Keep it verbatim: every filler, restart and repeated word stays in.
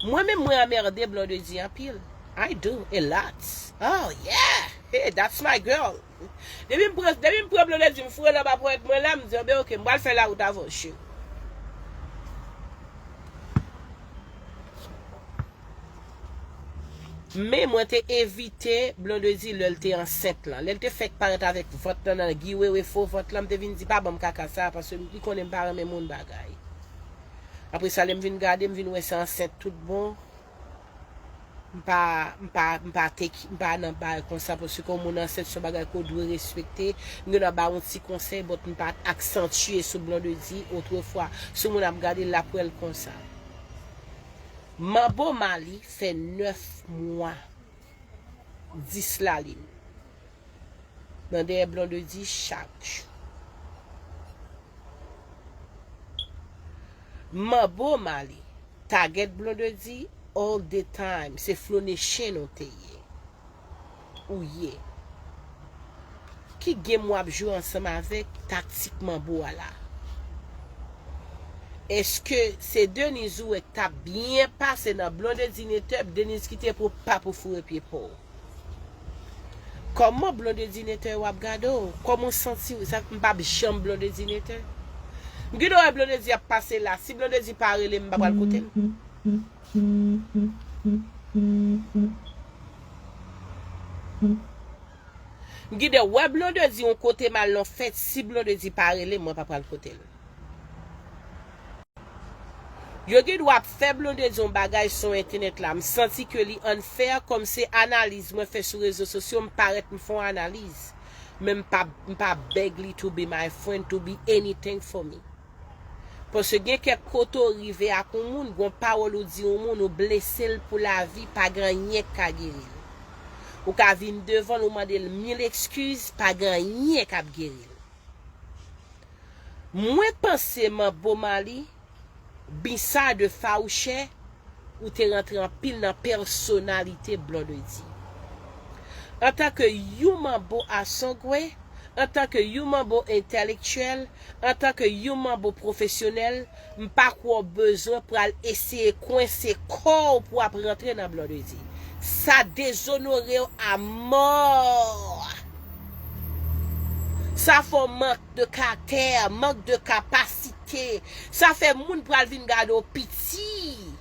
Mwen menm mwen anmède Blondedy anpil. I do, a lot. Oh yeah. Hey, that's my girl. Depi m pran, depi m pran Blondedy, m foure l anba ponyèt mwen la, m di, anben, ok, m pral fè lawout avè w, cheri. Men mwen te evite Blondedy lè l te ansent lan. Lè l te fèk parèt avèk vant lan nan giwewe fo vant lan, m te vin di, pa ban m kaka sa, paske li konnen m pa renmen moun bagay. Apre sa, lè m vin gade, m vin wè se ansent tout bon. M pa, m pa, m pa take, m pa nan bagay konsa, paske yon moun ansent se yon bagay ke w dwe respekte. M gen dwa ba w yon ti konsèy, but m pa aksantye sou Blondedy otrefwa. Si yon moun ap gade l, l ap wè l konsa. Manbo Mali fè nèf mwa, dis lalin nan dèyè Blondedy chak jou. Manbo Mali target Blondedy all the time. Se Flonation ou te ye. Ou ye. Ki game w ap jwe ansanm avèk taktik manbo a la? Èske se Denise ou wè k t ap byen pase nan Blondedy Netè, Denise kite pou pa pou foure pye pa w? Kòman Blondedy Netè w ap gade w? Kòman w santi w? Sa m p ap janm Blondedy Netè. M gen dwa wè Blondedy ap pase la. Si Blondedy pa rele m, m pa pral koute l. M gen dwa wè Blondedy yon kote m al nan fèt. Si Blondedy pa rele m, mwen pa pral koute l. Yo gen dwa ap fè Blondedy yon bagay sou entènèt la. M santi ke li unfair, kòm se analiz mwen fè sou rezo sosyo, m parèt m fè yon analiz. Men m pa, m pa beg li to be my friend, to be anything for me. Paske gen kèk kote w rive ak yon moun, gon pawòl ou di yon moun, ou blese l pou lavi, pa gen anyen k ka geri l. Ou ka vin devan l, ou mande l mil ekskiz, pa gen anyen k ap geri l. Mwen panse Manbo Mali, Binsar de fawouchè, ou te rantre anpil nan pèsonalite Blondedy. Antanke yon manbo asongwe, antanke yon manbo entèlektyèl, antanke yon manbo pwofesyonèl, m pa kwè w bezwen pral eseye kwense kò w pou w ap rantre nan Blondedy. Sa dezonore w amò. Sa fè w mank de karaktè, mank de kapasite. Sa fè moun pral vin gade w piti.